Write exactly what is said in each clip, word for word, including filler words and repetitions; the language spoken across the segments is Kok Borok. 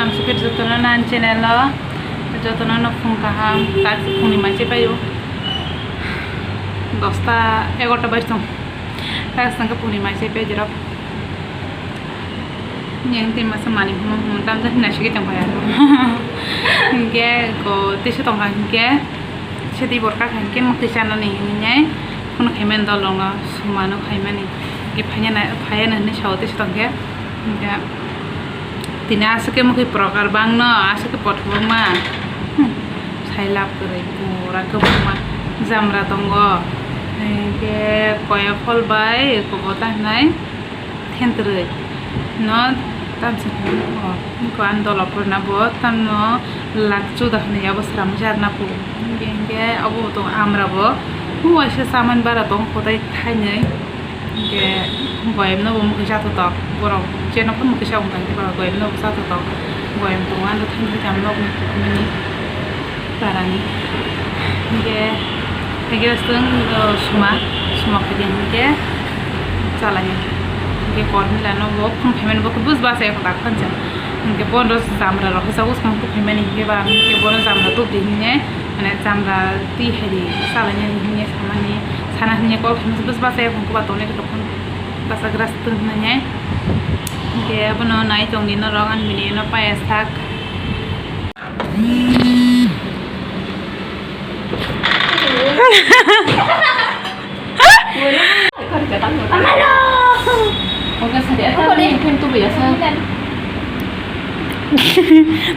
Ang sipir jotono nan channel o jotono no phung kaham, tak phungni mai se paio. Dosta egarota bai tong. Tak sangkhe phungni mai se pai jerok. Yang tin masa mani phung phung tam jak nasi ke tong pai aro. Hingke ko tisa tong kha hingke. Sidi borok kha hingke mwkhwi chanani hinwi phone khaimani dolongno sumano khaimani. Hingke phaiya na, phaiya na hinwi sao tei se tongkhe. Hingke tini aswk khe mwkhwi progar bangno aswk khe pothubwkma. Hmm. Sai lab kwrwi pura kwbangma jamra tongo. Hingke koya phol bai kobo ta hinai. Thentrwi no tamsa hwnwi o wngkha ani dola purna bo tamno lak chuda hwnwi abo sramwi charwna phu. Hingke hingke abo tongo amra bo waisa chamani bara tongo kotai thainwi. Hingke goyemno bo mwkhwi chathotok borok jeno phano mwkhwi sa wngkha hingke borok goyemno bo chathotok goyem tongo ani thainwi tamo nokni tongmani. Parani. Hingke, hingke chwng, o, suma, suma khaidi hingke chalani. Hingke kormilano bo phung phaimani bo khe bus basa eko tak phansa. Hingke bono jamra rok hwsa bwskang phung phaimani hingke ba hingke bono jamra tubudi hinye, mane jamra twi haidi chalainani hinye samani, sana hinye kol khaimani bus basa eko hingke ba tonle khe tongphang basa grass twi hinye. Hingke abono nai tongdi norok ani bini eno paya sak.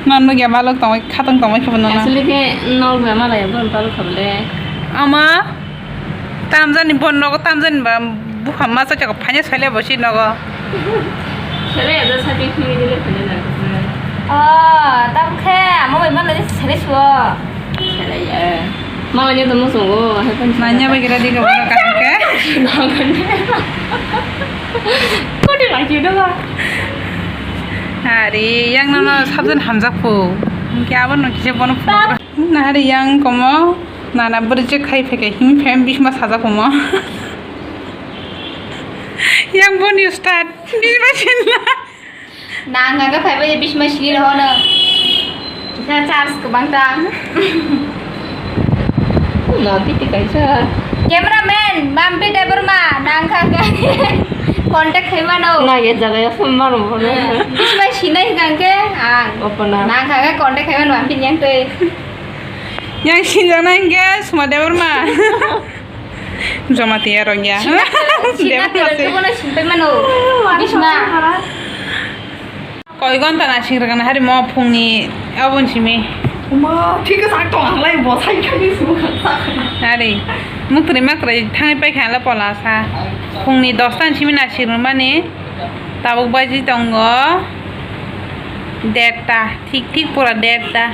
Nang nugya balok tongwi khatang tongwi khebo nono. Actually khe nol bai malaya borok balok khabole. Ama. Tamjani bon nogo tamjani ba bupha masa chakha phanya sale bo si nogo. Sale ya da sati khimi dile phanya na. Oh, tam khe amo bai mana sale suo. Sale ya. Mama nyo to musungo, hai pan. Nanya bai kira di ka bono kaham khe. Kodi lagi do ba. Hari yang nono sabjani hamjak phu. Hingke abo no kisa bono phu. Nahari yang komo nana bwrwi je khai phaikha himwi phaima bisma sajak komo. Yang boni start bisma sinla. Nang kha khe phaibai je bisma sini rohono. Kisa charge kwbang ta. Ma titi kaisa. Cameraman Bampi Debbarma nang kha khe contact khai mano. Na ye jaga ya phone mano mano. Bisma sinai hingkha khe ang. Opana. Nang kha khe contact khai mano Bampi yang twi. Yang sinjaknai hingke Suma Debbarma. Jamatia rok ya. Sina Debbarma se. Sina bono sinpai mano. Bisma. Koi gonta na sing rwgana hari mo phungni aboni simi. Uma, thik sak tong ang lai bo sai khai ni subu kha sak. Hari muktri makrai thangai pai kha la pola sa. Phungni dosta ni simi na sing rwmani. Tabuk baji tongo derta, thik thik pura derta.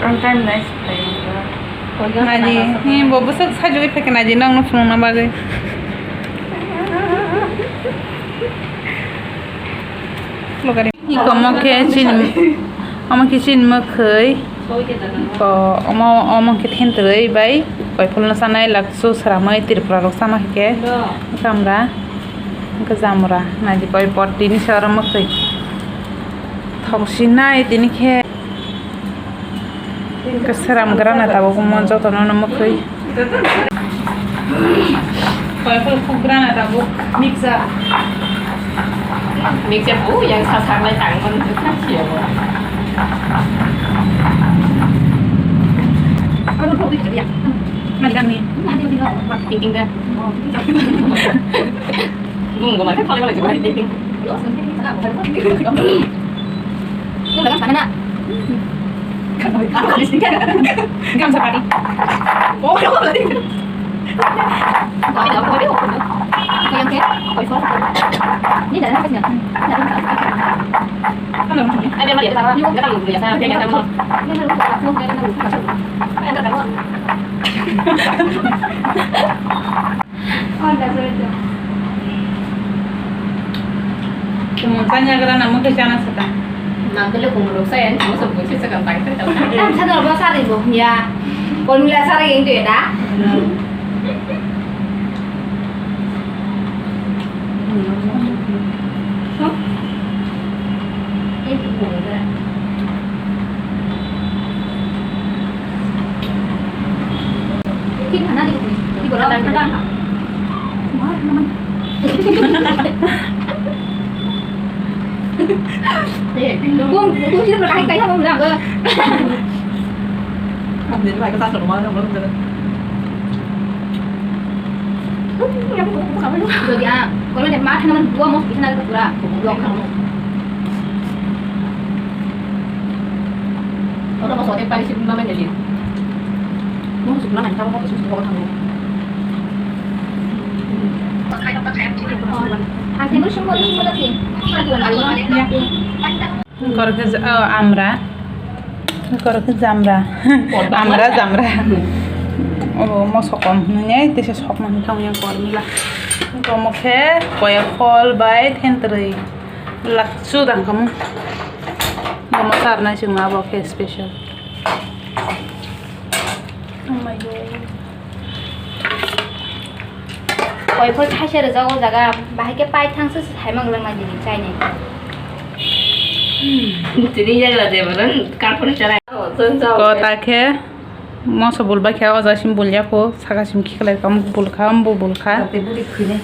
Ang time nice phaikha. Naji, hi bo bwswk sajagwi phaikha naji nokno phunukna bagwi. Iko omo khe chini, omo khe chini mwkhwi. Ko omo, omo khe thentrwi bai koiphulno chanai lakchu sramwi Tripura rok chama khe kamra. Hwnkhe jamura naidi koi pot tini se oro mwkhwi. Thok sinai tini khe. Hwnkhe sram grana tabuk omo jotono no mwkhwi. Koi phul khuk grana tabuk mixer. Mixer bu yang sa sa lai tang kon tu kan sia bo. Ano kau tu ya. Mari kami. Ting ting dah. Bung gua makan kalau lagi makan ting ting. Lu dagang sana nak? Gam sapati. Oh, ya Allah. Kau yang ke? Kau yang ke? Ini dalam apa sih? Dalam apa? Ada apa dia? Taruh. Dia kan biasa. Dia kan taruh. Dia kan taruh. Dia kan taruh. Kumun tanya gara namun ke chana sata. Nang kele kumun rok saya, kamu sebut sih sekarang tanya. Tam sana ba sari bo ya. Kon mila sari yang itu ya da. Itu kumun. Jadi, ah, kalau dia makan, buah mau bisa naik ke pura, buah kamu. Ora mo sote pari si mama jadi. Mo sukna nang tamo ko susu ko tamo. Ang tengok semua di sini lagi. Korok khe ja-, oh, amra. Korok khe jamra. Amra, jamra. Oh, moso kom hwnwi tei se sokma hwnwi thangwi yang kormila. Omo khe koya phol bai thentrwi. Lakchu dang kamo. Omo sarnai chwngma abo khe special. Oh my God. Koi phol thaisa rijak o jaga, bahai khe paithang se hai mang langnai dini chainai. Tini jaga de boron karpon chara. Kota khe moso bul bai khe o jaga sim bul ya kho, saka sim khiklai kam bul kha, ambo bul kha. Tei budi khwinai.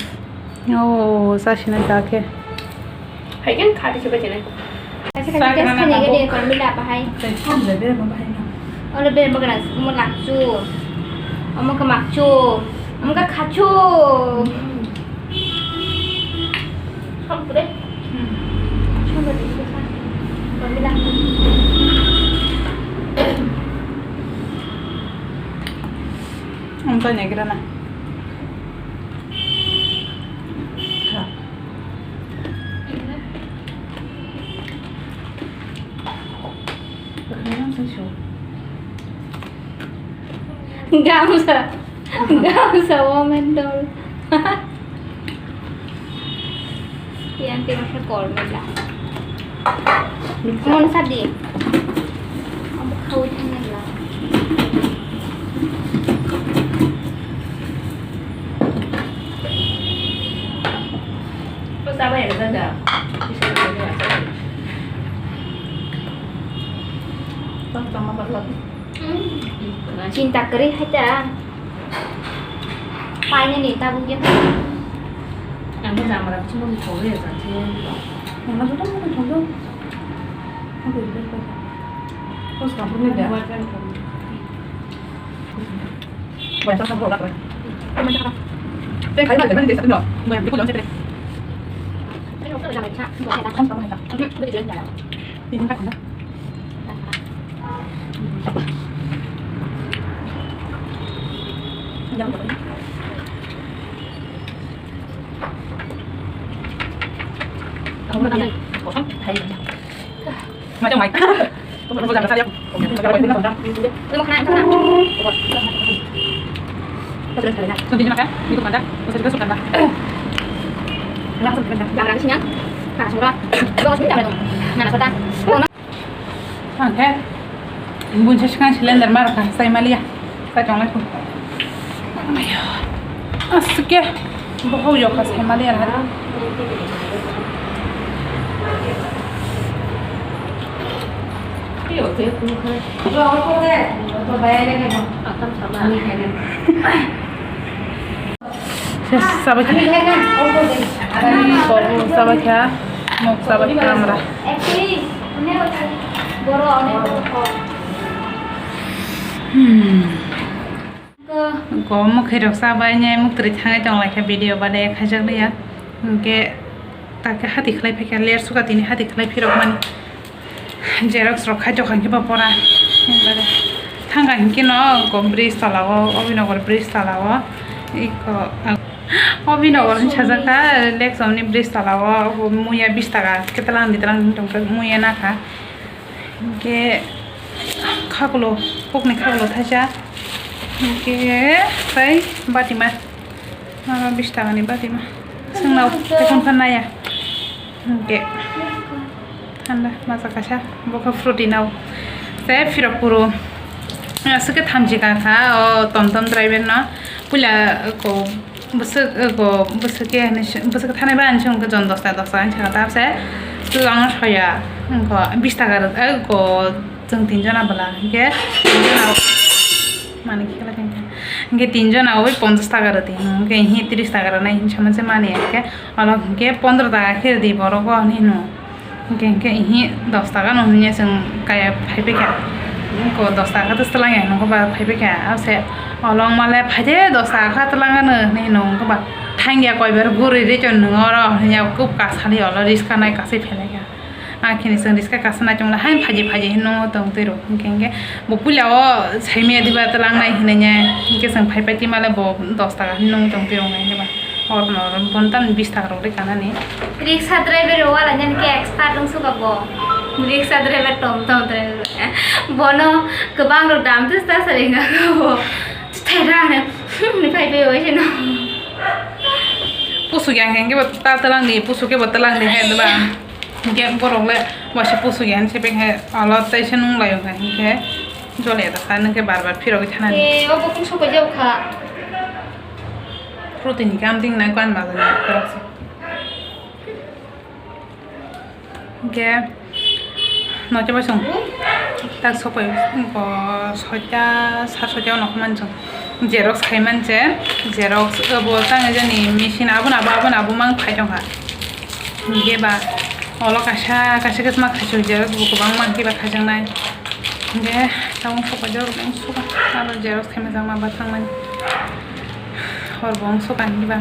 O, sasina ta khe. Hai kan khati se bachane. Kaisa kaisa test khaina gede kon bila apa hai. Tei samle bere mo bahai na. Olo bere mo gana mo lakchu. Omo khe makchu. Omo khe khachu. Ham pure. Ham pure. Kon bila. Ang to negra na. Gamsa, gamsa, women doll. Yang tiba se kor mela. Mon sadi. Abo khawi thangya la. Chinta kwrwi hai ta. Painani tabuk ya. Ang khe jamra chumui thogwi ya jang khe. Ang khe joto mani thogwi. Ang khe joto mani thogwi. Kos kampung ni da. Buat kan kamu. Buat kan kamu. Buat kan kamu. Buat kan kamu. Ang khe buinsa swkang cylinder ma rwkha, chai maliya, chai tonglai kho. Aswk khe bohok yokha, chai maliya na. Ses, sabai kha. Sabai kha. Mok sabai kha amra. Hmm. Ko mokhe rok sabai ne muk twi thangai tong lai kha video bade khaijak liya. Hwnkhe ta khe hati khlai phi kha ler suka tini hati khlai phi rok mani. Xerox rok khai tokha khe bo pora. Thangkha hinkhe no ko bridge tola o, Obinagar bridge tola o. Iko, Obinagar hinwi sajak kha, Lexom ni bridge tola o, bo muya bish taka, ketalang bitalang wng tong khe muya nakha. Hinkhe khakulo, kokni khakulo thaisa. Hinkhe tei batima, aro bish taka ni batima. Chwngno tei phone phan naya. Hinkhe. Handa, masa kaisa, bo khe fruity no. Se phirok kuru. Aswk khe thamchi ka kha, o tom tom driver no. Puila ko bwswk, ko bwswk khe hinwi se, bwswk thanai ba hinwi se hwnkhe jon dosta dosta hinwi sakha ta se. Twlang no soya, hwnkhe bish taka rw, ko chwng tin jona bwla. Hinkhe tin jona mani khe khe. Hwnkhe tinjon awi ponchash taka rwdi, hwnkhe hi tris taka rwnai hinwi sama se mani, hwnkhe olo hwnkhe pondro taka khe rwdi borok o hinwi hino. Hwnkhe, hwnkhe hi dos taka no hinwi chwng kaya phaiphikha. Ko dos taka khe twlang ya hinwi ba phaiphikha, ase olo wngmale phaide dos taka khe twlang ano hinwi hino, wngkhe ba thangya koibar guri ri chwng nwngo oro hinwi kub kasali olo riska nai kasai phelaikha. A khini chwng riska kasa nai tongmani, haino phaidi phaidi hinwi nungo tong twi rw. Hwnkhe hwnkhe bo puila o saimaya diba twlang nai hinwi nya, hwnkhe chwng phai pai twi male bo dos taka hinwi nungo tong twi rw nai hinwi ba. Oro no oro bono tamni bis taka rok de kanani. Riksha driver o wala nyan khe expert wng suka bo. Riksha driver tom tom driver. Bono kwbang rok dam twi ta sari nga bo. Thai ra ne. Ni phai pai o sino. Pusuk yang hwnkhe bo ta twlang di, pusuk khe bo twlang di hai ba. Hwnkhe borok le waisa pusuk ya hinwi se beng hai alo tei se nung lai o hai hwnkhe jole da sa nung khe bar bar phirogwi thana di. E, obo kung sokoi jao kha. Protein ni kam ding nai kwan ma jani kwrak se. Hwnkhe note bai song tak sokoi ko soita sa soita o nokho man song. Xerox khai man se, xerox obo tang jani machine abo na abo, abo na abo mang phai tong kha. Hingke ba olo kaisa, kaisa khe ma khaisok xerox bo kwbangma hingke ba khaijaknai. Hingke tabuk sokha jorok nang sokha aro xerox khaima jakma ba thangmani. Hor bo wng sokha hingke ba.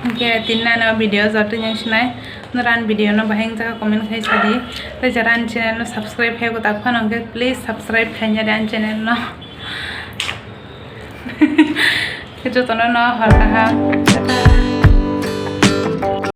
Hingke tini nano video jotoni wng sinai. Nora ani video no bahai wng jakha comment khai sadi. Tei jara ani channel no subscribe khai bo tak phano hingke please subscribe khainari ani channel no. Jotono no hor kaham.